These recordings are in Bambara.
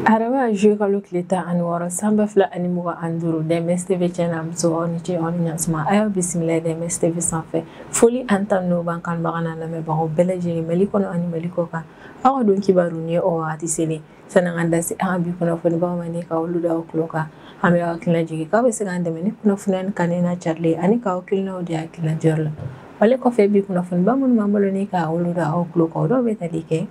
Araba juillet kalo tile 16 san 2025 DMS TV cɛ n'a muso aw ni ce aw ni ɲansuma a y'aw bisimila DMS TV sanfɛ foli an ta n'o b'an kanubaga n'a lamɛnbagaw bɛɛ lajɛlen Mali kɔnɔ ani Mali kɔ kan aw ka don kibaru ni o wagati selen sani an ka da se an ka bi kunnafonibaw ma ni ka olu da aw tulo kan an bɛ aw hakilina jigin k'aw bɛ se k'an dɛmɛ ni kunnafoniya ni kanu n'a carili ani k'aw hakilinaw di hakilina diyɔrɔ la wale kɔfɛ bi kunnafoniba minnu b'an bolo ni ka olu da aw tulo kan o dɔw bɛ tali kɛ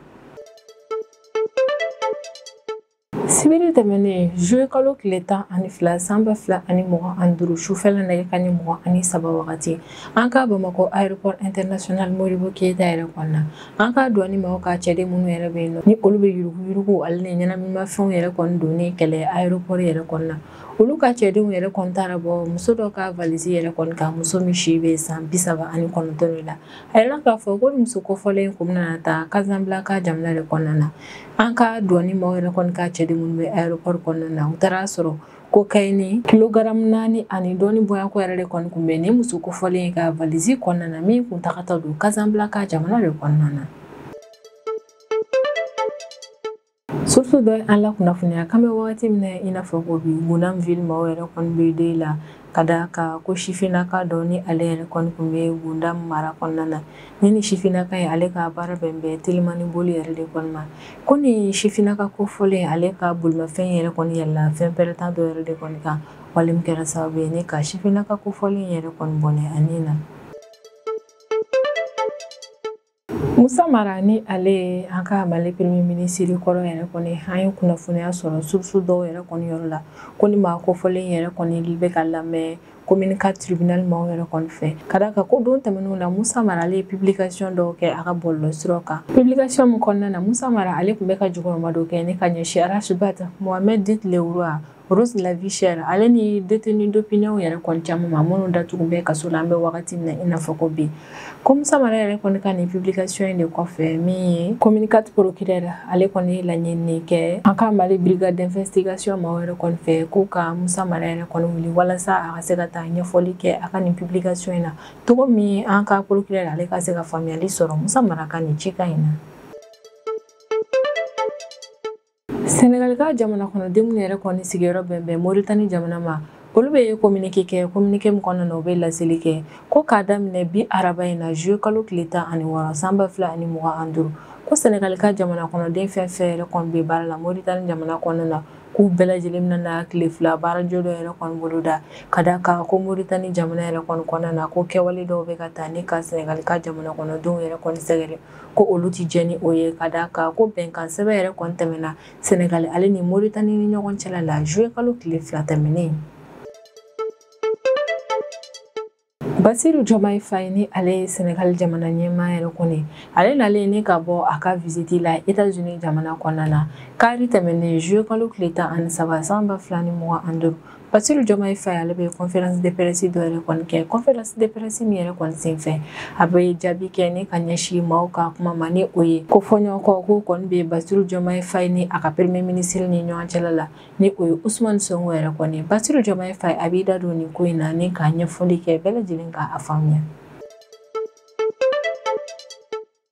Sibiri tɛmɛnen juillet kalo tile 12 san 2025 sufɛla nɛgɛ kanɲɛ 23 wagati an ka Bamakɔ aéroport international Modibo Keyita yɛrɛ kɔnɔna an ka douane maaw ka cɛden minnu yɛrɛ bɛ yen nɔ ni olu bɛ yuruguyurugu ale ni ɲɛnaminimafɛnw yɛrɛ kɔni donni kɛlɛ aéroport yɛrɛ kɔnɔna olu ka cɛdenw yɛrɛ kɔni taara bɔ muso dɔ ka valise yɛrɛ kɔni kan muso min si bɛ san 39 de la a yɛrɛ k'a fɔ ko ni muso kofɔlen kun bɛna taa Casablanca jamana de kɔnɔna na an ka douane maaw yɛrɛ kɔni ka cɛden minnu bɛ aéroport kɔnɔna na u taara sɔrɔ cocaïne kilogaramu 4 ani dɔɔni bɔɲɔgɔnko yɛrɛ de kɔni kun bɛ nin muso kofɔlen ka valise kɔnɔna na min kun tagatɔ don Casablanca jamana de kɔnɔna na. Source dɔ ye an lakunnafoniya k'an bɛ wagati min na i n'a fɔ ko bi Goundam ville maaw yɛrɛ kɔni bɛ deuil la ka da kan ko sifinnaka dɔ ni ale yɛrɛ kɔni kun bɛ Goundam mara kɔnɔna na ni sifinnaka ye ale ka baara bɛn bɛ telimani boli yɛrɛ de kɔni ma ko ni sifinnaka kofɔlen ale ka bolimafɛn yɛrɛ kɔni yɛlɛla fɛn pɛrɛntan dɔ yɛrɛ de kɔni kan wale min kɛra sababu ye ni ka sifinnaka kofɔlen yɛrɛ kɔni bɔnɛ a ni na. Musa Mara ni ale ye an ka Mali premier ministre kɔrɔ yɛrɛ kɔni an ye kunnafoniya sɔrɔ source dɔw yɛrɛ kɔni yɔrɔ la ko ni maa kofɔlen yɛrɛ kɔni bɛ ka lamɛn commune 4 tribunal maaw yɛrɛ kɔni fɛ ka d'a kan ko don tɛmɛnenw na Musa Mara ale ye publication dɔw kɛ a ka bɔlɔlɔsiraw kan publication min kɔnɔna na Musa Mara ale tun bɛ ka jukɔrɔmadon kɛ ni ka ɲɛsin Ras Bath Mohamed dit le Roi Rose la vie chère ale ni détenu d'opinion yɛrɛ kɔni caman ma minnu datugu bɛ kaso la an bɛ wagati min na i n'a fɔ ko bi ko Musa Mara yɛrɛ kɔni ka nin publication in de kɔfɛ min ye commune 4 procureur ale kɔni ye laɲini kɛ an ka Mali brigade d'investigation maaw yɛrɛ kɔni fɛ k'u ka Musa Mara yɛrɛ kɔni wuli walasa a ka se ka taa ɲɛfɔli kɛ a ka nin publication in na cogo min an ka procureur ale ka se ka faamuyali sɔrɔ Musa Mara ka nin cikan in na. Senegal ka jamana kɔnɔden minnu yɛrɛ kɔni sigiyɔrɔ bɛn bɛ Mauritanie jamana ma olu bɛ communiqué kɛ communiqué min kɔnɔna na u bɛ laseli kɛ ko k'a daminɛ bi araba in na juillet kalo tile 16 san 2025 ko Senegal ka jamana kɔnɔden fɛn fɛn yɛrɛ kɔni bɛ baara la Mauritanie jamana kɔnɔna na k'u bɛɛ lajɛlen bɛna na tile 2 baarajɔ dɔ yɛrɛ kɔni boloda ka d'a kan ko Mauritanie jamana yɛrɛ kɔni kɔnɔna na ko kɛwale dɔw bɛ ka taa ni ka Senegal ka jamana kɔnɔdenw yɛrɛ kɔni sɛgɛrɛ ko olu tɛ jɛn ni o ye ka d'a kan ko bɛnkan sɛbɛn yɛrɛ kɔni tɛmɛna Senegal ale ni Mauritanie ni ɲɔgɔn cɛla la juillet kalo tile 2 tɛmɛnen. Bassirou Diomaye Faye ni ale ye Senegal jamana ɲɛmaa yɛrɛ kɔni ale nalen ni ka bɔ a ka visite la États-Unis jamana kɔnɔna na kari tɛmɛnen juillet kalo tile 13 san 2025 Bassirou Diomaye Faye ale bɛ conférence de presse dɔ yɛrɛ kɔni kɛ conférence de presse min yɛrɛ kɔni senfɛ a bɛ jaabi kɛ ni ka ɲɛsin maaw ka kuma ma ni o ye ko fɔɲɔgɔnkɔ ko kɔni bɛ Bassirou Diomaye Faye ni a ka premier ministre ni ɲɔgɔn cɛla la ni o ye Ousmane Sonko yɛrɛ kɔni Bassirou Diomaye Faye a b'i da don nin ko in na ni ka ɲɛfɔli kɛ bɛɛ lajɛlen k'a faamuya.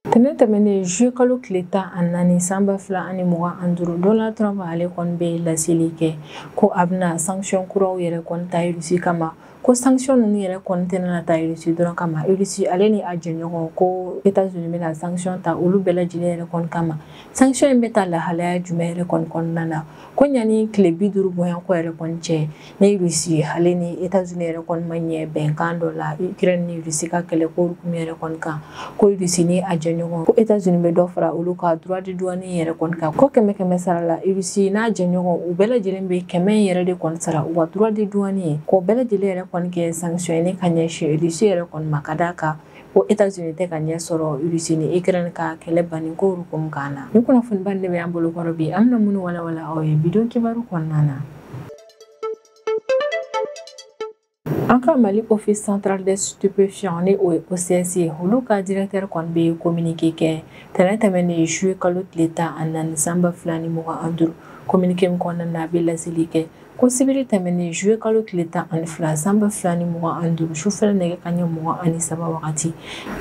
Tɛnɛn tɛmɛnen juillet kalo tile 14 san 2025 Donald Trump ale kɔni bɛ laseli kɛ ko a bɛna sanction kuraw yɛrɛ kɔni ta Russie kama ko sanction ninnu yɛrɛ kɔni tɛna ta Russie dɔrɔn kama Russie ale ni a jɛɲɔgɔn ko États-Unis bɛna sanction ta olu bɛɛ lajɛlen yɛrɛ kɔni kama sanction in bɛ ta lahalaya jumɛn yɛrɛ kɔni kɔnɔna na ko ɲani tile 50 bɔɲɔgɔnko yɛrɛ kɔni cɛ ni Russie ale ni États-Unis yɛrɛ kɔni ma ɲɛ bɛnkan dɔ la Ukraine ni Russie ka kɛlɛ ko hukumu yɛrɛ kɔni kan ko Russie ni a jɛɲɔgɔn ko États-Unis bɛ dɔ fara olu ka droit de douane yɛrɛ kɔni kan ko 100 sara la Russie n'a jɛɲɔgɔn u bɛɛ lajɛlen bɛ 100 yɛrɛ de kɔni sara u ka droit de douane ye k'o bɛɛ lajɛlen yɛrɛ kɔni kɛ sanction ye ka ɲɛsin Russie yɛrɛ kɔni ma ka d'a kan ko États-Unis tɛ ka ɲɛ sɔrɔ Russie ni Ukraine ka kɛlɛ banni ko hukumu kan na. Nin kunnafoniba de bɛ an bolo kɔrɔ bi an bɛna minnu walawala aw ye bi don kibaru kɔnɔna na. An ka Mali Office central des stupéfiants ni o ye OCS ye olu ka directeur kɔni bɛ communiqué kɛ tɛnɛn tɛmɛnen juillet kalo tile 14 san 2025 communiqué min kɔnɔna na a bɛ laseli kɛ ko sibiri tɛmɛnen juillet kalo tile 12 san 2025 sufɛla nɛgɛ kanɲɛ 23 wagati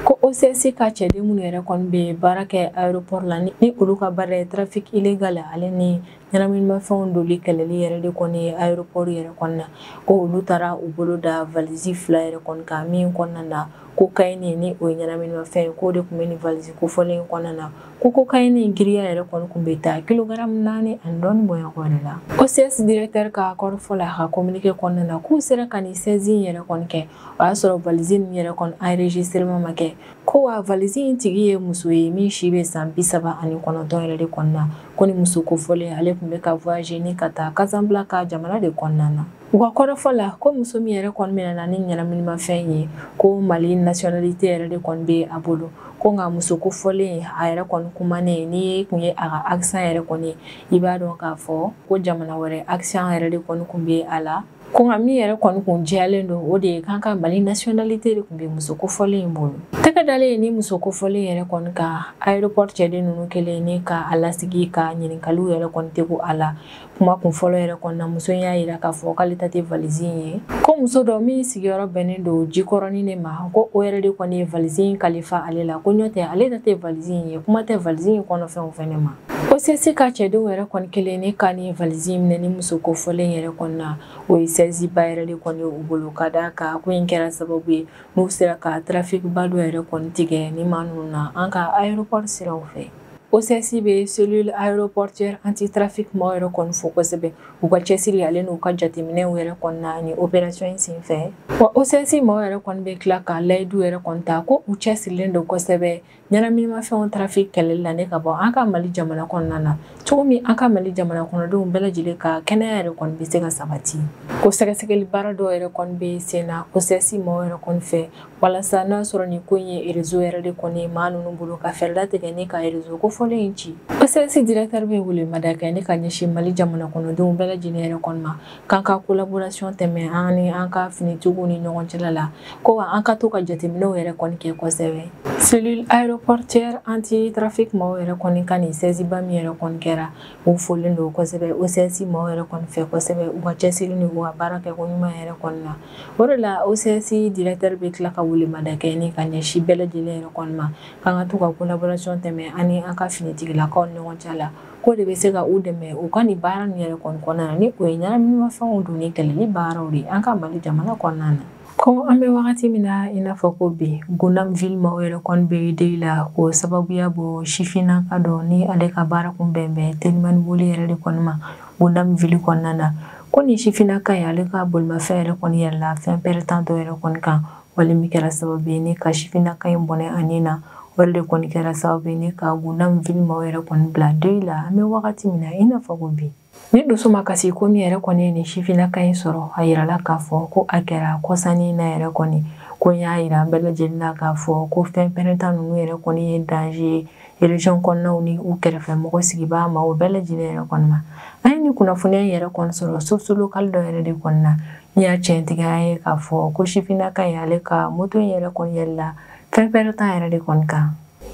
ko OCS ka cɛden minnu yɛrɛ kɔni bɛ baara kɛ aéroport la ni olu ka baara ye trafic illégal ale ni ɲɛnaminimafɛnw doli kɛlɛli yɛrɛ de kɔni ye aéroport yɛrɛ kɔnɔna ko olu taara u bolo da valise 2 yɛrɛ kɔni kan min kɔnɔna na cocaïne ni o ye ɲɛnaminimafɛn ye k'o de tun bɛ nin valise kofɔlen in kɔnɔna na ko cocaïne giriya yɛrɛ kɔni tun bɛ taa kilogramme 4 ani dɔɔni bɔɲɔgɔn de la. OCS directeur ka kɔrɔfɔ la a ka communiqué kɔnɔna na k'u sera ka nin saisie in yɛrɛ kɔni kɛ o y'a sɔrɔ valise ninnu yɛrɛ kɔni enregistrement ma kɛ ko wa valise in tigi ye muso ye min si bɛ san 39 yɛrɛ de kɔnɔna ko ni muso kofɔlen ale tun bɛ ka voyager ni ka taa Casablanca jamana de kɔnɔna na. U ka kɔrɔfɔ la ko muso min yɛrɛ kɔni minɛna ni ɲɛnaminimafɛn ye ko Mali nationalité yɛrɛ de kɔni bɛ a bolo ko nka muso kofɔlen a yɛrɛ kɔni kumanen n'i kun ye a ka accent yɛrɛ kɔni i b'a dɔn k'a fɔ ko jamana wɛrɛ accent yɛrɛ de kɔni kun bɛ a la ko nka min yɛrɛ kɔni kun jɛyalen don o de ye k'an ka Mali nationalité de kun bɛ muso kofɔlen in bolo. Tɛgɛ dalen ni muso kofɔlen yɛrɛ kɔni ka aéroport cɛden ninnu kelen ni ka a lasigi ka ɲininkaliw yɛrɛ kɔni tegu a la kuma kun fɔlɔ yɛrɛ kɔni na muso in y'a yira k'a fɔ k'ale ta tɛ valise in ye ko muso dɔ min sigiyɔrɔ bɛnnen don Jikɔrɔni de ma ko o yɛrɛ de kɔni ye valise in kalifa ale la ko n'o tɛ ale ta tɛ valise in ye kuma tɛ valise in kɔnɔfɛnw fɛnɛ ma. OCS ka cɛdenw yɛrɛ kɔni kelen ni ka nin valise in minɛ ni muso kofɔlen yɛrɛ kɔni na o ye saisie ba yɛrɛ de kɔni ye u bolo ka d'a kan ko in kɛra sababu ye n'u sera ka trafic ba dɔ yɛrɛ kɔni tigɛ ni maa ninnu na an ka aéroport siraw fɛ. OCS bɛ cellule aéroportuaire anti-trafic maaw yɛrɛ kɔni fo kosɛbɛ u ka cɛsiri ale n'u ka jateminɛw yɛrɛ kɔni na ni opération in senfɛ. Wa OCS maaw yɛrɛ kɔni bɛ tila ka layidu yɛrɛ kɔni ta ko u cɛsirilen don kosɛbɛ ɲɛnaminimafɛnw trafic kɛlɛli la ne ka bɔ an ka Mali jamana kɔnɔna na cogo min an ka Mali jamana kɔnɔdenw bɛɛ lajɛlen ka kɛnɛya yɛrɛ kɔni bɛ se ka sabati. Ko sɛgɛsɛgɛli baara dɔw yɛrɛ kɔni bɛ sen na OCS maaw yɛrɛ kɔni fɛ walasa n'a sɔrɔ nin ko in ye réseau yɛrɛ de kɔni ye maa ninnu bolo ka fɛɛrɛ latigɛ ni ka réseau kofɔlen in ci. OCS directeur bɛ welemada kɛ ne ka ɲɛsin Mali jamana kɔnɔdenw bɛɛ lajɛlen yɛrɛ kɔni ma k'an ka collaboration tɛmɛ an ni an ka finitigiw ni ɲɔgɔn cɛla la ko wa an ka to ka jateminɛw yɛrɛ kɔni kɛ kosɛbɛ. Cellule aéroportuaire anti-trafic maaw yɛrɛ kɔni ka nin saisie ba min yɛrɛ kɔni kɛra u folen don kosɛbɛ OCS maaw yɛrɛ kɔni fɛ kosɛbɛ u ka cɛsiri ni u ka baara kɛ ko ɲuman yɛrɛ kɔni na. O de la OCS directeur bɛ tila ka welemada kɛ ni ka ɲɛsin bɛɛ lajɛlen yɛrɛ kɔni ma k'an ka to ka collaboration tɛmɛ an ni an ka finitigilakaw ni ɲɔgɔn cɛ la k'o de bɛ se ka u dɛmɛ u ka nin baara nin yɛrɛ kɔni kɔnɔna na ni o ye ɲɛnaminimafɛnw donni kɛlɛli baaraw de ye an ka Mali jamana kɔnɔna na. Ko an bɛ wagati min na i n'a fɔ ko bi Goundam ville maaw yɛrɛ kɔni bɛ deli la k'o sababuya bɔ sifinnaka dɔ ni ale ka baara kun bɛn bɛ telimani boli yɛrɛ de kɔni ma Goundam ville kɔnɔna na ko nin sifinnaka ye ale ka bolimafɛn yɛrɛ kɔni yɛlɛla fɛn pɛrɛntan dɔ yɛrɛ kɔni kan wali min kɛra sababu ye ni ka sifinnaka in bɔnɛ a ni na o de kɔni kɛra sababu ye ni ka Goundam ville maaw yɛrɛ kɔni bila deuil la an bɛ wagati min na i n'a fɔ ko bi. Ni dusu ma kasi ko min yɛrɛ kɔni ye nin sifinnaka in sɔrɔ a yirala k'a fɔ ko a kɛra kɔsannin na yɛrɛ kɔni ko n y'a yira an bɛɛ lajɛlen na k'a fɔ ko fɛn pɛrɛntan ninnu yɛrɛ kɔni ye danger ye région kɔnɔnaw ni u kɛrɛfɛ mɔgɔ sigibaa ma o bɛɛ lajɛlen yɛrɛ kɔni ma. An ye nin kunnafoniya in yɛrɛ kɔni sɔrɔ source locale dɔ yɛrɛ de kɔni na n y'a tiɲɛtigiya ye k'a fɔ ko sifinnaka in ale ka moto in yɛrɛ kɔni yɛlɛla fɛn pɛrɛntan yɛrɛ de kɔni kan.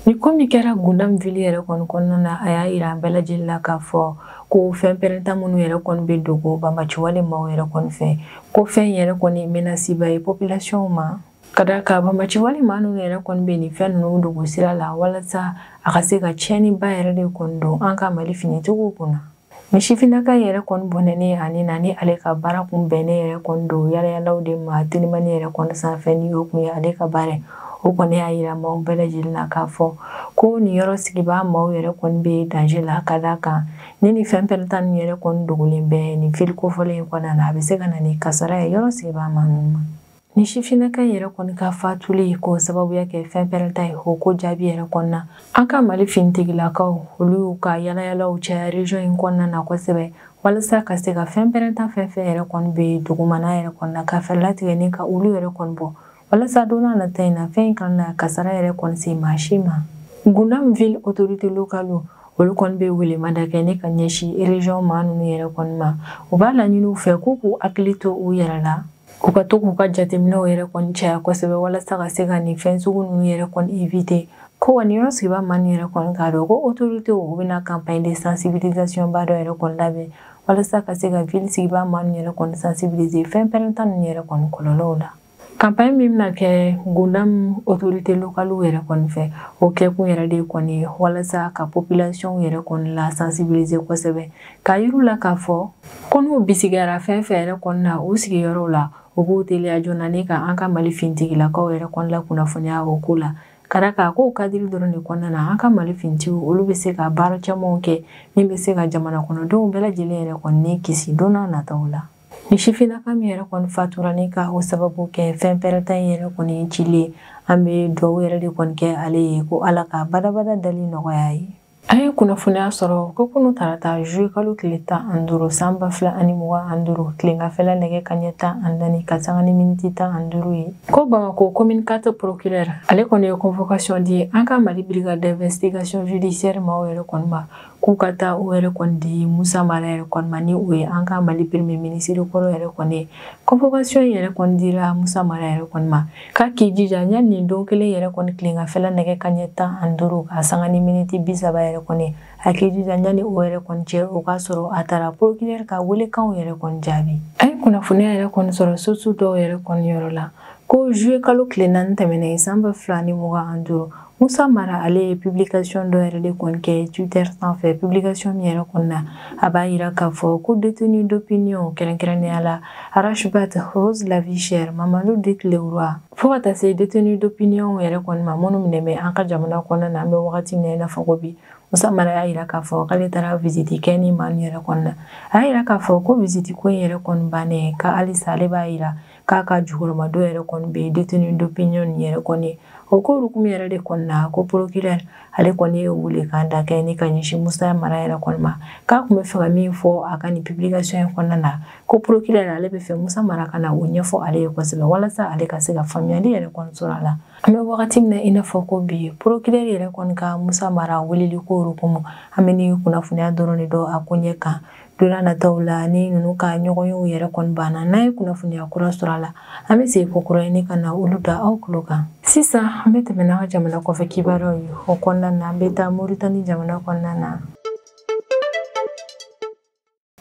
Ni ko min kɛra Goundam ville yɛrɛ kɔni kɔnɔna na a y'a yira an bɛɛ lajɛlen la k'a fɔ ko fɛn pɛrɛntan minnu yɛrɛ kɔni bɛ dogo banbaanciwale maaw yɛrɛ kɔni fɛ ko fɛn yɛrɛ kɔni menace ba ye population ma ka d'a kan banbaanciwale maa ninnu yɛrɛ kɔni bɛ nin fɛn ninnu dogo sira la walasa a ka se ka tiɲɛniba yɛrɛ de kɔni don an ka Mali finitigiw kunna. Ni sifinnaka yɛrɛ kɔni bɔnɛnen ani na ni ale ka baara kun bɛnnen yɛrɛ kɔni don yalayalaw de ma telimani yɛrɛ kɔni sanfɛ ni o kun ye ale ka baara ye. O kɔni y'a yira maaw bɛɛ lajɛlen na k'a fɔ ko nin yɔrɔ sigibaa maaw yɛrɛ kɔni bɛ danger la ka d'a kan ni nin fɛn pɛrɛntan ninnu yɛrɛ kɔni dogolen bɛ nin fili kofɔlen in kɔnɔna na a bɛ se ka na ni kasara ye yɔrɔ sigibaa maa ninnu ma. Ni sifinnaka yɛrɛ kɔni ka fatuli k'o sababuya kɛ fɛn pɛrɛnta ye o ko jaabi yɛrɛ kɔni na an ka Mali finitigilakaw olu y'u ka yalayalaw caya région in kɔnɔna na kosɛbɛ walasa ka se ka fɛn pɛrɛnta fɛn fɛn yɛrɛ kɔni bɛ dugumana yɛrɛ kɔni na ka fɛɛrɛ latigɛ ni ka olu yɛrɛ kɔni bɔ walasa don n'a nata in na fɛn in kana na kasara yɛrɛ kɔni se maa si ma. Goundam ville autorité locale olu kɔni bɛ welemada kɛ ne ka ɲɛsin région maa ninnu yɛrɛ kɔni ma u b'a laɲini u fɛ k'u k'u hakili to u yɛrɛ la u ka to k'u ka jateminɛw yɛrɛ kɔni caya kosɛbɛ walasa ka se ka nin fɛn sugu ninnu yɛrɛ kɔni éviter ko wa nin yɔrɔ sigibaa maa ninnu yɛrɛ kɔni k'a dɔn ko autorité u bɛna campagne de sensibilisation ba dɔ yɛrɛ kɔni labɛn walasa ka se ka ville sigibaa maa ninnu yɛrɛ kɔni sensibiliser fɛn pɛrɛntan ninnu yɛrɛ kɔni kɔlɔlɔw la. Campagne min bɛna kɛ Gundam autorité locale yɛrɛ kɔni fɛ, o kɛkun yɛrɛ de kɔni walasa ka population yɛrɛ kɔni la sensibiliser kosɛbɛ, k'a yir'u la k'a fɔ ko n'u bisigiyara fɛn fɛn yɛrɛ kɔni na u sigiyɔrɔw la, u b'u teliya joona ni ka an ka Mali fintigilakaw yɛrɛ kɔni la kunnafoniya o ko la. Ka d'a kan k'o kadiri dɔrɔn de kɔnɔna na an ka Mali fintigiw olu bɛ se ka baara camanw kɛ min bɛ se ka jamana kɔnɔdenw bɛɛ lajɛlen yɛrɛ kɔni kisi don n'a nataw la. Ni sifinnaka min yɛrɛ kɔni fatura ni ka o sababu kɛ fɛn pɛrɛnta in yɛrɛ kɔni cilen, an bɛ dugawu yɛrɛ de kɔni kɛ ale ye ko Ala ka badabada dali nɔgɔya ye. An ye kunnafoniya sɔrɔ ko kunu tarata juillet kalo tile 15 san 2025 tileganfɛla nɛgɛ kanɲɛ 14 ka sanga ni miniti 15 ye, ko Bamako commune 4 procureur ale kɔni ye convocation di an ka Mali brigade d'investigation judiciaire maaw yɛrɛ kɔni ma, k'u ka taa o yɛrɛ kɔni di Musa Mara yɛrɛ kɔni ma, ni o ye an ka Mali premier ministre kɔrɔ yɛrɛ kɔni ye. Convocation yɛrɛ kɔni dira Musa Mara yɛrɛ kɔni ma k'a k'i jija yanni nin don kelen yɛrɛ kɔni tileganfɛla nɛgɛ kanɲɛ 15 ka sanga ni miniti 30 yɛrɛ kɔni, a k'i jija yanni o yɛrɛ kɔni cɛ o k'a sɔrɔ a taara procureur ka welekanw yɛrɛ kɔni jaabi. An ye kunnafoniya yɛrɛ kɔni sɔrɔ source dɔw yɛrɛ kɔni yɔrɔ la ko juillet kalo tile 4 tɛmɛnen san 2025, Musa Mara ale ye publication dɔ yɛrɛ de kɔni kɛ Twitter sanfɛ. Publication min yɛrɛ kɔni na, a b'a yira k'a fɔ ko détenu d'opinion kɛrɛnkɛrɛnnenya la Ras Bath, Rose la vie chère, Mamadou Duc Leroy, fo ka taa se détenu d'opinion yɛrɛ kɔni ma minnu minɛ bɛ an ka jamana kɔnɔna na an bɛ wagati min na i n'a fɔ ko bi. Musa Mara y'a yira k'a fɔ k'ale taara visite kɛ ni maa min yɛrɛ kɔni na, a y'a yira k'a fɔ ko visite ko in yɛrɛ kɔni bannen, ka halisa ale b'a yira k'a ka jukɔrɔmadon yɛrɛ kɔni bɛ détenu d'opinion yɛrɛ kɔni. O ko hukumu yɛrɛ de kɔni na, ko procureur ale kɔni ye welekan da kɛ ni ka ɲɛsin Musa Mara yɛrɛ kɔni ma, k'a tun bɛ fɛ ka min fɔ a ka nin publication in kɔnɔna na, ko procureur ale bɛ fɛ Musa Mara ka na o ɲɛfɔ ale ye kosɛbɛ walasa ale ka se ka faamuyali yɛrɛ kɔni sɔrɔ a la. An bɛ wagati min na i n'a fɔ ko bi, procureur yɛrɛ kɔni ka Musa Mara weleli ko hukumu, an bɛ ni kunnafoniya dɔrɔn de dɔn a ko ɲɛ kan. Don n'a nataw la ni ninnu ka ɲɔgɔnyew yɛrɛ kɔni banna, n'an ye kunnafoniya kura sɔrɔ a la, an bɛ segin ko kura ɲini ka na olu da aw tulo kan. Sisan an bɛ tɛmɛ n'an ka jamana kɔfɛ kibaruyaw ye. O kɔnɔna na, an bɛ taa Moritani jamana kɔnɔna na.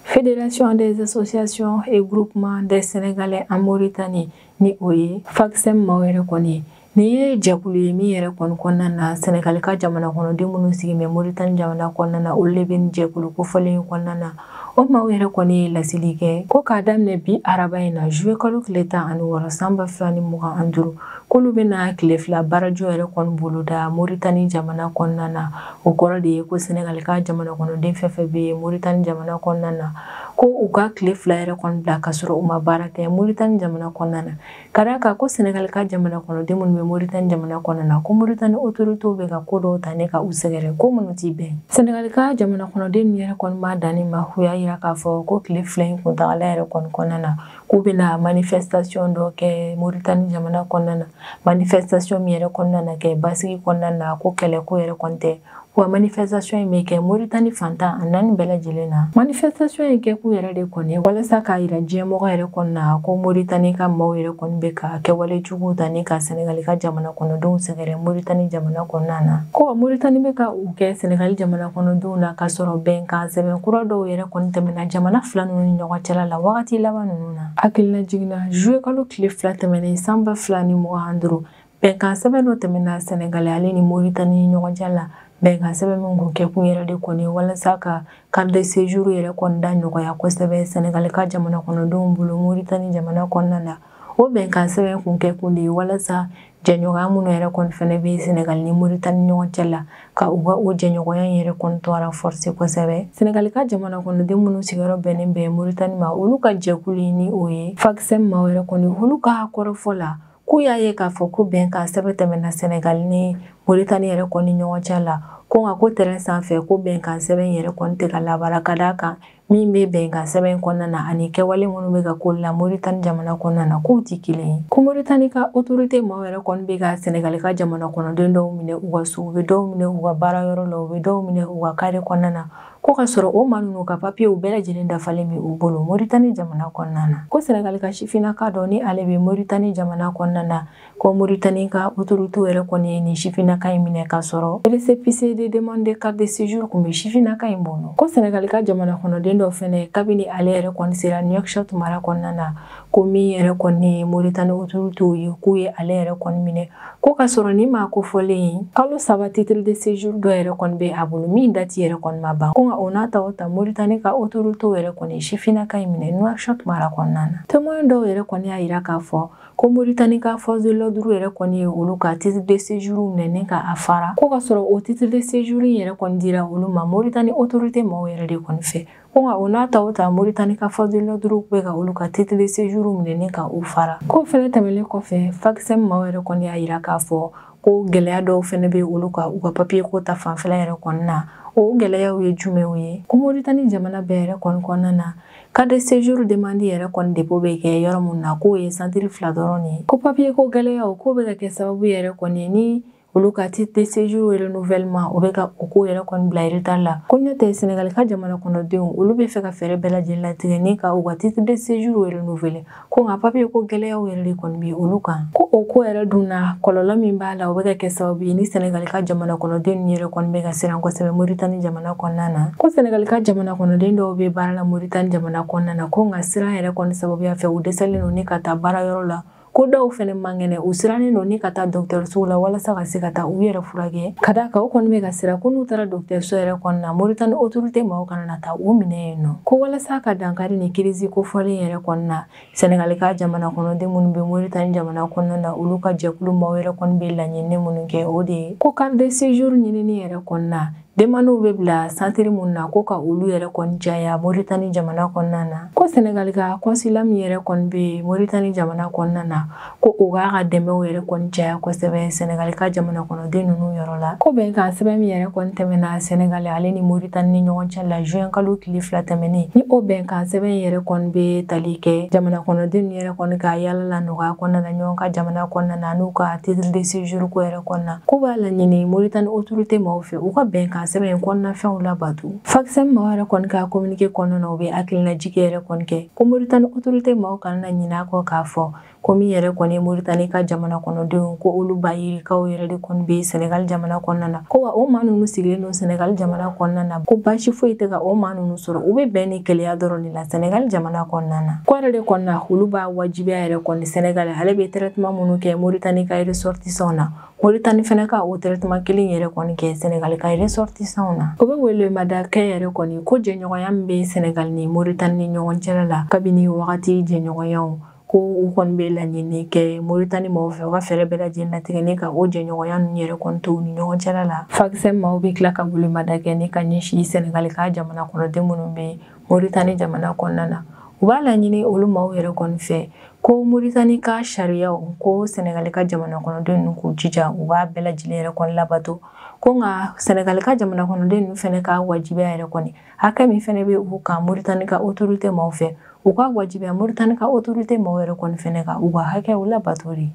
Fédération des associations et groupements des Sénégalais en Mauritanie, ni o ye FAGSEM maaw yɛrɛ kɔni ye. Nin ye jɛkulu ye min yɛrɛ kɔni kɔnɔna na Sénégal ka jamana kɔnɔden minnu sigi bɛ Mauritanie jamana kɔnɔna na, olu de bɛ nin jɛkulu kofɔlen in kɔnɔna na. O maaw yɛrɛ kɔni ye laseli kɛ ko k'a daminɛ bi araba in na juillet kalo tile 16 san 2025, k'olu bɛna tile 2 baarajɔ yɛrɛ kɔni boloda Mauritanie jamana kɔnɔna na. O kɔrɔ de ye ko Sénégal ka jamana kɔnɔden fɛn fɛn bɛ yen Mauritanie jamana kɔnɔna na, ko u ka tile 2 yɛrɛ kɔni bila ka sɔrɔ u ma baara kɛ Mauritanie jamana kɔnɔna na. Ka d'a kan ko Sénégal ka jamana kɔnɔden minnu bɛ Mauritanie jamana kɔnɔna na, ko Mauritanie autorités bɛ ka ko dɔw ta ne ka u sɛgɛrɛ ko minnu t'i bɛn. Sénégal ka jamana kɔnɔden ninnu yɛrɛ kɔni ma dan nin ma, u y'a yira k'a fɔ ko tile 2 in kuntagala yɛrɛ kɔni kɔnɔna na, k'u bɛna manifestation dɔ kɛ Mauritanie jamana kɔnɔna na. Manifestation min yɛrɛ kɔnɔna na kɛ basigi kɔnɔna na, ko kɛlɛko yɛrɛ kɔni tɛ. Wa manifestation in bɛ kɛ Mauritanie fantan a 4 bɛɛ lajɛlen na. Manifestation in kɛkun yɛrɛ de kɔni walasa k'a yira diɲɛmɔgɔ yɛrɛ kɔni na ko Mauritanie ka maaw yɛrɛ kɔni bɛ ka kɛwale juguw ta ni ka Sénégal ka jamana kɔnɔdenw sɛgɛrɛ Mauritanie jamana kɔnɔna na. Ko wa Mauritanie bɛ ka u kɛ Sénégal jamana kɔnɔdenw na k'a sɔrɔ bɛnkan sɛbɛn kura dɔw yɛrɛ kɔni tɛmɛna jamana fila ninnu ni ɲɔgɔn cɛla la wagati laban ninnu na. Hakilina jiginna juillet kalo tile 2 tɛmɛnen san 2025, bɛnkan sɛbɛn dɔ tɛmɛna Sénégal ale ni Mauritanie ni ɲɔgɔn cɛ la. Bɛnkan sɛbɛn min kun kɛkun yɛrɛ de kɔni walasa ka carte de séjour yɛrɛ kɔni da nɔgɔya kosɛbɛ Sénégal ka jamana kɔnɔdenw bolo Mauritanie jamana kɔnɔna na. O bɛnkan sɛbɛn kun kɛkun de ye walasa jɛɲɔgɔnya minnu yɛrɛ kɔni fɛnɛ bɛ Sénégal ni Mauritanie ɲɔgɔn cɛ la, ka u ka o jɛɲɔgɔnya in yɛrɛ kɔni tɔ renforcer kosɛbɛ. Sénégal ka jamana kɔnɔden minnu sigiyɔrɔ bɛnnen bɛ Mauritanie ma, olu ka jɛkulu ni o ye FAGSEM maaw yɛrɛ kɔni, olu ka kɔrɔfɔ la k'u y'a ye k'a fɔ ko bɛnkan sɛbɛn tɛmɛna Sénégal ni Mauritanie yɛrɛ kɔni ɲɔgɔn cɛ la, ko nka ko terrain sanfɛ ko bɛnkan sɛbɛn yɛrɛ kɔni tɛ ka labaara, ka d'a kan min bɛ bɛnkan sɛbɛn kɔnɔna na ani kɛwale minnu bɛ ka k'olu la Mauritanie jamana kɔnɔna na, k'u tɛ kelen ye. Ko Mauritanie ka autorité maaw yɛrɛ kɔni bɛ ka Sénégal ka jamana kɔnɔden dɔw minɛ u ka so, u bɛ dɔw minɛ u ka baarayɔrɔ la, u bɛ dɔw minɛ u ka carré kɔnɔna na, ko ka sɔrɔ o maa ninnu ka papiyew bɛɛ lajɛlen dafalen bɛ u bolo Mauritanie jamana kɔnɔna na. Ko Sénégal ka sifinnaka dɔ ni ale bɛ Mauritanie jamana kɔnɔna na, ko Mauritanie ka autorité yɛrɛ kɔni ye nin sifinnaka in minɛ ka sɔrɔ récépissé de demande de carte de séjour kun bɛ sifinnaka in bolo. Ko Sénégal ka jamana kɔnɔden dɔ fɛnɛ kabini ale yɛrɛ kɔni sera Nouakchott mara kɔnɔna na, Ko min yɛrɛ kɔni ye Moritani autorités ye, k'u ye ale yɛrɛ kɔni minɛ, ko ka sɔrɔ ni maa kofɔlen kalo 3 titre de séjour dɔ yɛrɛ kɔni bɛ a bolo min date yɛrɛ kɔni ma ban. Ko nka o n'a ta o ta, Moritani ka autorités yɛrɛ kɔni sifinnaka in minɛ Nouakchott mara kɔnɔna na. Témoin dɔw yɛrɛ kɔni y'a yira k'a fɔ ko Moritani ka force de l'ordre yɛrɛ kɔni ye olu ka titre de séjour minɛ ni ka a fara, ko ka sɔrɔ o titre de séjour in yɛrɛ kɔni dira olu ma Moritani autorité maaw yɛrɛ de kɔni fɛ. Ko nka o n'a ta o ta, Moritani ka force de l'ordre bɛ ka olu ka titre de séjour minɛ ni ka o fara. K'o fɛnɛ tɛmɛnen kɔfɛ, FAGSEM maaw yɛrɛ kɔni y'a yira k'a fɔ ko gɛlɛya dɔw fɛnɛ bɛ olu ka u ka papier ko ta fanfɛla yɛrɛ kɔni na. O gɛlɛyaw ye jumɛnw ye? Ko Moritani jamana bɛɛ yɛrɛ kɔni kɔnɔna na, carte de séjour demande yɛrɛ kɔni dépôt bɛ kɛ yɔrɔ mun na, k'o ye centre 2 dɔrɔn de ye. Ko papier ko gɛlɛyaw k'o bɛ ka kɛ sababu yɛrɛ kɔni ye ni olu ka titre de séjour renouvellement, o bɛ ka o ko yɛrɛ kɔni bila retard la. Ko n'o tɛ, Senegal ka jamana kɔnɔdenw, olu bɛ fɛ ka fɛɛrɛ bɛɛ lajɛlen latigɛ ni ka u ka titre de séjour renouveler, ko nka papier ko gɛlɛyaw yɛrɛ de kɔni bɛ olu kan. Ko o ko yɛrɛ dun na, kɔlɔlɔ min b'a la, o bɛ ka kɛ sababu ye ni Senegal ka jamana kɔnɔden yɛrɛ kɔni bɛ ka siran kosɛbɛ Moritani jamana kɔnɔna na. Ko Senegal ka jamana kɔnɔden dɔw bɛ baara la Moritani jamana kɔnɔna na, ko nka siran yɛrɛ kɔni sababuya fɛ, u dɛsɛlen don ni ka taa baara yɔrɔ la. Ko dɔw fɛnɛ man kɛnɛ, u sirannen don ni ka taa dɔgɔtɔrɔsow la walasa ka se ka taa u yɛrɛ furakɛ, ka d'a kan u kɔni bɛ ka siran ko n'u taara dɔgɔtɔrɔso yɛrɛ kɔnɔna na, Moritani autorité maaw kana na taa u minɛ yen nɔ. Ko walasa ka dankari ni crise kofɔlen yɛrɛ kɔnɔna na, Senegal ka jamana kɔnɔden minnu bɛ Moritani jamana kɔnɔna na, olu ka jɛkulu maaw yɛrɛ kɔni bɛ laɲini minnu kɛ, o de ye ko carte de séjour ɲinini yɛrɛ kɔnɔna na, demandew bɛ bila centre mun na, ko ka olu yɛrɛ kɔni caya Moritani jamana kɔnɔna na. Ko Senegal ka consulat min yɛrɛ kɔni bɛ Moritani jamana kɔnɔna na, ko o k'a ka dɛmɛw yɛrɛ kɔni caya kosɛbɛ Senegal ka jamana kɔnɔden ninnu yɔrɔ la. Ko bɛnkan sɛbɛn min yɛrɛ kɔni tɛmɛna Senegal ale ni Moritani ni ɲɔgɔn cɛ la juin kalo tile 2 tɛmɛnen, ni o bɛnkan sɛbɛn yɛrɛ kɔni bɛ tali kɛ jamana kɔnɔden ninnu yɛrɛ kɔni ka yala la nɔgɔya kɔnɔna na ɲɔgɔn ka jamana kɔnɔna na n'u ka titre de séjour ko yɛrɛ kɔnɔna, ko b'a laɲini Moritani autorité maaw fɛ u ka bɛnkan sɛbɛn in kɔnɔna fɛnw labato. FAGSEM maaw yɛrɛ kɔni ka communiqué kɔnɔna na, u bɛ hakilinajigin yɛrɛ kɔni kɛ ko Moritani autorité maaw kana na ɲinɛ a kɔ k'a fɔ ko min yɛrɛ kɔni ye Moritani ka jamana kɔnɔdenw, ko olu ba yirikaw yɛrɛ de kɔni bɛ Senegal jamana kɔnɔna na. Ko wa o maa ninnu sigilen don Senegal jamana kɔnɔna na, ko baasi foyi tɛ ka o maa ninnu sɔrɔ, u bɛ bɛn ni keleya dɔrɔn de la Senegal jamana kɔnɔna na. Ko yɛrɛ de kɔnɔna, olu b'a wajibiya yɛrɛ kɔni Senegal ale bɛ traitement minnu kɛ Moritani ka ressortissants na, Moritani fɛnɛ ka o traitement kelen yɛrɛ kɔni kɛ Senegal ka ressortissants na. O bɛ welemada kɛ yɛrɛ kɔni ko jɛɲɔgɔnya min bɛ Senegal ni Moritani ni ɲɔgɔn cɛla la kabini wagati jɛɲɔgɔnyaw, ko u kɔni bɛ laɲini kɛ Moritani maaw fɛ u ka fɛɛrɛ bɛɛ lajɛlen latigɛ ni ka o jɛɲɔgɔnya ninnu yɛrɛ kɔni to u ni ɲɔgɔn cɛla la. FAGSEM maaw bɛ tila ka welemada kɛ ni ka ɲɛsin Senegal ka jamana kɔnɔden minnu bɛ Moritani jamana kɔnɔna na, u b'a laɲini olu maaw yɛrɛ kɔni fɛ ko Moritani ka sariyaw, ko Senegal ka jamana kɔnɔden ninnu k'u jija u b'a bɛɛ lajɛlen yɛrɛ kɔni labato. Ko nka Senegal ka jamana kɔnɔden ninnu fɛnɛ ka wajibiya yɛrɛ kɔni hakɛ min fɛnɛ bɛ u kan Moritani ka autorité maaw fɛ, u ka wajibiya Moritani ka autorité maaw yɛrɛ kɔni fɛnɛ ka u ka hakɛw labato de.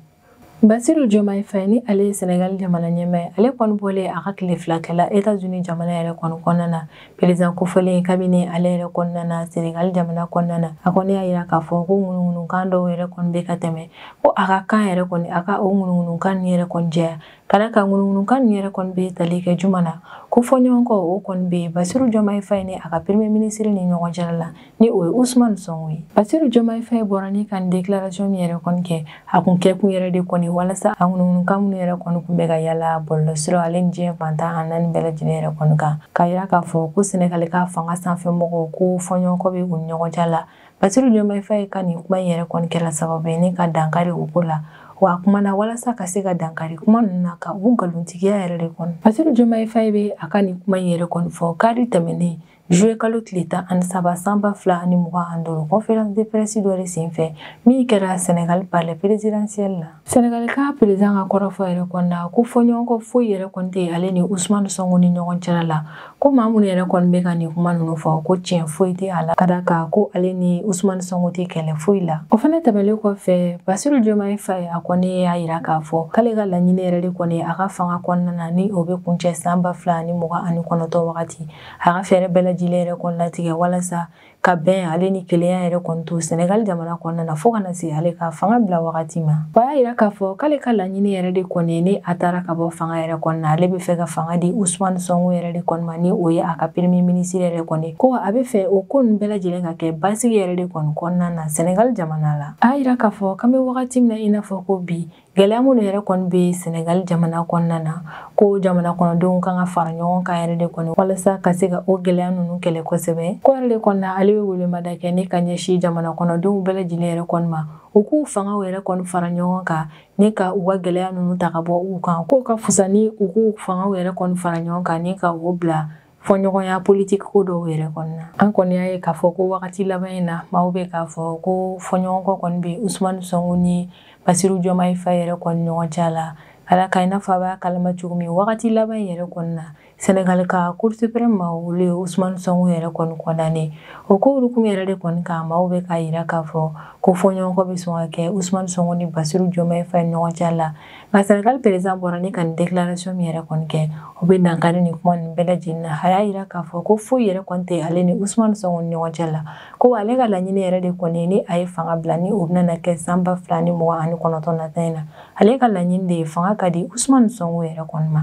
Bassirou Diomaye Faye, ni ale ye Senegal jamana ɲɛmaa ye, ale kɔni bɔlen a ka tile 2 kɛla États-Unis jamana yɛrɛ kɔni kɔnɔna na. Président kofɔlen, kabini ale yɛrɛ kɔnɔna na Senegal jamana kɔnɔna na, a kɔni y'a yira k'a fɔ ko ŋunuŋunukan dɔw yɛrɛ kɔni bɛ ka tɛmɛ, ko a ka kan yɛrɛ kɔni a ka o ŋunuŋunukan ninnu yɛrɛ kɔni jɛya, ka d'a kan ŋunuŋunukan ninnu yɛrɛ kɔni bɛ tali kɛ juma na, ko fɔɲɔgɔnkɔ o kɔni bɛ yen Bassirou Diomaye Faye ni a ka premier ministre ni ɲɔgɔn cɛla la, ni o ye Ousmane Sonko ye. Bassirou Diomaye Faye bɔra ni ka nin déclaration min yɛrɛ kɔni kɛ, a kun kɛkun yɛrɛ de kɔni walasa a ŋunuŋunukan minnu yɛrɛ kɔni kun bɛ ka yala bɔlɔlɔsiraw ale ni diɲɛ fantan a naani bɛɛ lajɛlen yɛrɛ kɔni kan, ka yira k'a fɔ ko Senegal ka fanga sanfɛ mɔgɔw ko fɔɲɔgɔnkɔ bɛ u ni ɲɔgɔn cɛ la. Bassirou Diomaye Faye ka nin kuma in yɛrɛ kɔni kɛra sababu ye ni ka dankari o ko la, wa a kumana walasa ka se ka dankari kuma ninnu na ka u nkalontigiya yɛrɛ de kɔni. Bassirou Diomaye Faye bɛ a ka nin kuma in yɛrɛ kɔni fɔ kari tɛmɛnen juillet kalo tile 13 san 2025, conférence de presse dɔ de senfɛ min kɛra Senegal palais présidentiel la. Senegal ka président ka kɔrɔfɔ yɛrɛ kɔni na, ko fɔɲɔgɔnkɔ foyi yɛrɛ kɔni tɛ ale ni Ousmane Sonko ni ɲɔgɔn cɛla la. Ko maa minnu yɛrɛ kɔni bɛ ka nin kuma ninnu fɔ, ko tiɲɛ foyi tɛ a la, ka d'a kan ko ale ni Ousmane Sonko tɛ kɛlɛ foyi la. O fana tɛmɛnen kɔfɛ, Bassirou Diomaye Faye a kɔni y'a yira k'a fɔ k'ale ka laɲini yɛrɛ de kɔni a ka fanga kɔnɔna na, ni o bɛ kuncɛ san 2029 wagati, a ka fɛɛrɛ bɛɛ lajɛlen yɛrɛ kɔni latigɛ walasa ka bɛn ale ni kelenya yɛrɛ kɔni to Senegal jamana kɔnɔna na fo ka na se ale ka fanga bila wagati ma. O y'a yira k'a fɔ k'ale ka laɲini yɛrɛ de kɔni ni a taara ka bɔ fanga yɛrɛ kɔni na, ale bɛ fɛ ka fanga di Ousmane Sonko yɛrɛ de kɔni ma, ni o ye a ka premier ministre yɛrɛ kɔni, ko a bɛ fɛ o ko ninnu bɛɛ lajɛlen ka kɛ basigi yɛrɛ de kɔni kɔnɔna na Senegal jamana la. A y'a yira k'a fɔ k'an bɛ wagati min na i n'a fɔ ko bi, gɛlɛya minnu yɛrɛ kɔni bɛ Senegal jamana kɔnɔna na, ko jamana kɔnɔdenw kan ka fara ɲɔgɔn kan yɛrɛ de kɔni walasa ka se ka o gɛlɛya ninnu kɛlɛ kosɛbɛ. Ko yɛrɛ de kɔni na, ale bɛ welemada kɛ ni ka ɲɛsin jamana kɔnɔdenw bɛɛ lajɛlen yɛrɛ kɔni ma, u k'u fangaw yɛrɛ kɔni fara ɲɔgɔn kan ni ka u ka gɛlɛya ninnu ta ka bɔ u kan, k'o ka fisa ni u k'u fangaw yɛrɛ kɔni fara ɲɔgɔn kan ni ka o bila fɔɲɔgɔnya politiki ko dɔw yɛrɛ kɔni na. An kɔni y'a ye k'a fɔ ko wagati laban in na, maaw bɛ k'a fɔ ko fɔɲɔgɔnkɔ kɔni bɛ Ousmane Sonko ni Bassirou Diomaye Faye yɛrɛ kɔni ɲɔgɔn cɛ la. Ala ka i n'a fɔ a b'a kalama cogo min, wagati laban in yɛrɛ kɔni na, Senegal ka Cour suprême ma olu ye Ousmane Sonko yɛrɛ kɔni condamné. O ko hukumu yɛrɛ de kɔni kan, maaw bɛ k'a yira k'a fɔ ko fɔɲɔgɔnkɔ bɛ sɔn ka kɛ Ousmane Sonko ni Bassirou Diomaye Faye ɲɔgɔn cɛ la. Nka Senegal président bɔra ni ka nin déclaration min yɛrɛ kɔni kɛ, o bɛ dankari nin kuma ninnu bɛɛ lajɛlen na. A y'a yira k'a fɔ ko foyi yɛrɛ kɔni tɛ ale ni Ousmane Sonko ni ɲɔgɔn cɛ la, ko ale ka laɲini yɛrɛ de kɔni ni a ye fanga bila, ni o bɛna kɛ san 2029 nata in na, ale ka laɲini de ye fanga ka di Ousmane Sonko yɛrɛ kɔni ma.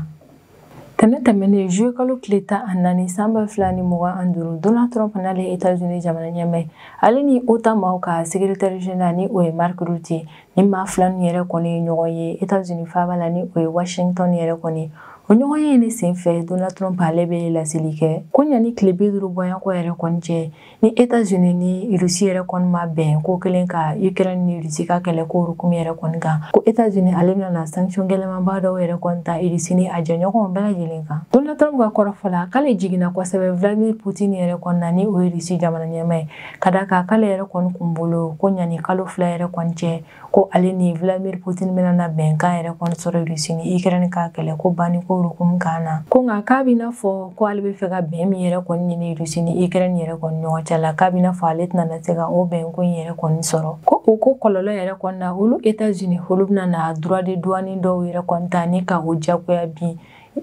Tɛnɛ tɛmɛnen juillet kalo tile 14 san 2025, Donald Trump n'ale ye États-Unis jamana ɲɛmaa, ale ni OTAN maaw ka secrétaire général ni o ye Mark Rutte, ni maa fila ninnu yɛrɛ kɔni ye ɲɔgɔn ye États-Unis faaba la, ni o ye Washington yɛrɛ kɔni. O ɲɔgɔn ye ne senfɛ, Donald Trump ale bɛ laseli kɛ ko ɲani tile 50 bɔɲɔgɔnko yɛrɛ kɔni cɛ, ni États-Unis ni Russie yɛrɛ kɔni ma bɛn ko kelen ka Ukraine ni Russie ka kɛlɛ ko hukumu yɛrɛ kɔni kan, ko États-Unis ale bɛna na sanction gɛlɛnmanba dɔw yɛrɛ kɔni ta Russie ni a jɛɲɔgɔnw bɛɛ lajɛlen kan. Donald Trump ka kɔrɔfɔ la, k'ale jiginna kosɛbɛ Vladimir Poutine yɛrɛ kɔni na, ni o ye Russie jamana ɲɛmaa ye, ka d'a kan k'ale yɛrɛ kɔni kun bolo ko ɲani kalo 2 yɛrɛ kɔni cɛ, ko ale ni Vladimir Poutine bɛna na bɛnkan yɛrɛ kɔni sɔrɔ Russie ni Ukraine ka kɛlɛ ko banni ko hukumu kan na. Ko nka k'a b'i n'a fɔ ko ale bɛ fɛ ka bɛn min yɛrɛ kɔni ɲini Russie ni Ukraine yɛrɛ kɔni ɲɔgɔn cɛ la, k'a b'i n'a fɔ ale tɛna se ka o bɛnko in yɛrɛ kɔni sɔrɔ. Ko o ko kɔlɔlɔ yɛrɛ kɔni na, olu États-Unis olu bɛna na droit de douane dɔw yɛrɛ kɔni ta ni ka o diyagoya bin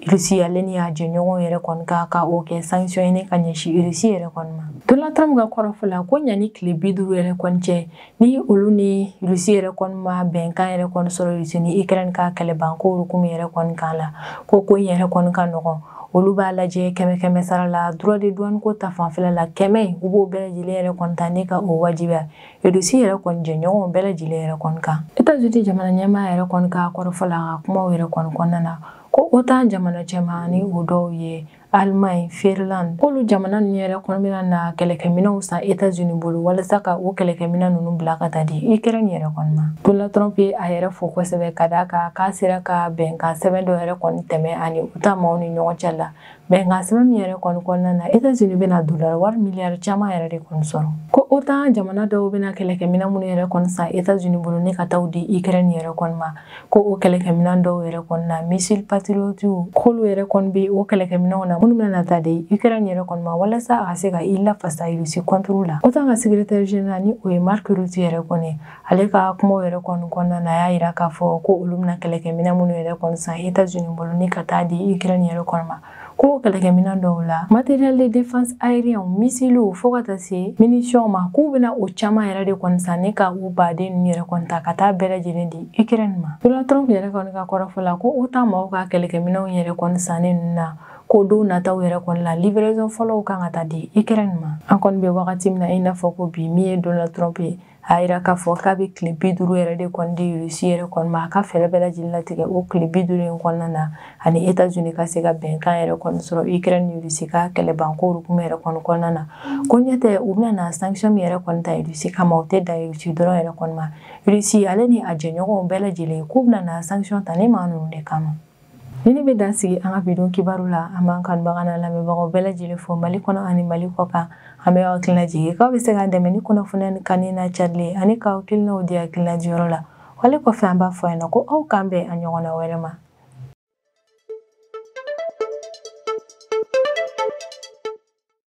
Russie ale ni a jɛɲɔgɔnw yɛrɛ kɔni ka o kɛ sanction ɲini ka ɲɛsin Russie yɛrɛ kɔni ma. Donald Trump ka kɔrɔfɔ la, ko ɲani tile 50 yɛrɛ kɔni cɛ, ni olu ni Russie yɛrɛ kɔni ma bɛnkan yɛrɛ kɔni sɔrɔ Russie ni Ukraine ka kɛlɛbanko hukumu yɛrɛ kɔni kan la, ko in yɛrɛ kɔni ka nɔgɔn, olu b'a lajɛ 100 sara la droit de douane ko ta fanfɛla la, 100 u b'o bɛɛ lajɛlen yɛrɛ kɔni ta ni ka o wajibiya Russie yɛrɛ kɔni jɛɲɔgɔnw bɛɛ lajɛlen yɛrɛ kɔni kan. États-Unis jamana ɲɛmaa yɛrɛ kɔni ka kɔrɔfɔ la, a ka kumaw yɛrɛ kɔni kɔnɔna na, ko OTAN jamana cɛman ni o dɔw ye Allemagne, Finlande, k'olu jamana ninnu yɛrɛ kɔni bɛna na kɛlɛkɛminɛnw san États-Unis bolo walasa ka o kɛlɛkɛminɛn ninnu bila ka taa di Ukraine yɛrɛ kɔni ma. Donald Trump ye a yɛrɛ fo kosɛbɛ ka d'a kan k'a sera ka bɛnkan sɛbɛn dɔ yɛrɛ kɔni tɛmɛ ani OTAN maaw ni ɲɔgɔn cɛ la. Bɛnkan sɛbɛn min yɛrɛ kɔni kɔnɔna na, États-Unis bɛna dollar wari miliyari caman yɛrɛ de kɔni sɔrɔ. Ko OTAN jamana dɔw bɛna kɛlɛkɛminɛn minnu yɛrɛ kɔni san États-Unis bolo ni ka taa di Ukraine yɛrɛ kɔni ma, ko o kɛlɛkɛminɛn dɔw yɛrɛ kɔni na, missile Patriot, k'olu yɛrɛ kɔni bɛ o kɛlɛkɛminɛnw na minnu bɛna taa di Ukraine yɛrɛ kɔni ma walasa a ka se ka i lafasa Russie contre la. OTAN ka secrétaire général ni o ye Mark Rutte yɛrɛ kɔni, ale ka kumaw yɛrɛ kɔni kɔnɔna na, a y'a yira k'a fɔ ko olu bɛna kɛlɛkɛminɛn minnu yɛrɛ kɔni san États-Unis bolo ni ka taa di Ukraine yɛrɛ kɔni ma, ko kɛlɛkɛminɛn dɔw la, matériel de défense aérien, missiles, fo ka taa se munitions ma, k'u bɛna o caman yɛrɛ de kɔni san ni ka u baden ninnu yɛrɛ kɔni ta ka taa bɛɛ lajɛlen di Ukraine ma. Donald Trump yɛrɛ kɔni ka kɔrɔfɔ la, ko OTAN maaw ka kɛlɛkɛminɛnw yɛrɛ kɔni sanni ninnu na, ko don nataw yɛrɛ kɔni la, livraison fɔlɔw kan ka taa di Ukraine ma. An kɔni bɛ wagati min na i n'a fɔ ko bi, min ye Donald Trump ye, a yira k'a fɔ k'a bɛ tile 50 yɛrɛ de kɔni di Russie yɛrɛ kɔni ma, a ka fɛɛrɛ bɛɛ lajɛlen latigɛ o tile 50 in kɔnɔna na, ani États-Unis ka se ka bɛnkan yɛrɛ kɔni sɔrɔ Ukraine ni Russie ka kɛlɛbanko hukumu yɛrɛ kɔni kɔnɔna na. Ko ɲɛ tɛ, u bɛna na sanction min yɛrɛ kɔni ta Russie kama, o tɛ dan Russie dɔrɔn yɛrɛ kɔni ma, Russie ale ni a jɛɲɔgɔnw bɛɛ lajɛlen, k'u bɛna na sanction ta ni maa ninnu de kama. Ni ne bɛ dan sigi an ka bidon kibaru la, an b'an kanubaga n'an lamɛnbagaw bɛɛ lajɛlen fo Mali kɔnɔ ani Mali kɔ kan. An bɛ aw hakilina jigin k'aw bɛ se k'an dɛmɛ ni kunnafoniya ni kanni n'a carili ani k'aw hakilinaw di hakilina diyɔrɔ la. Wale kɔfɛ, an b'a fɔ a ɲɛna ko aw k'an bɛn a ɲɔgɔnna wɛrɛ ma.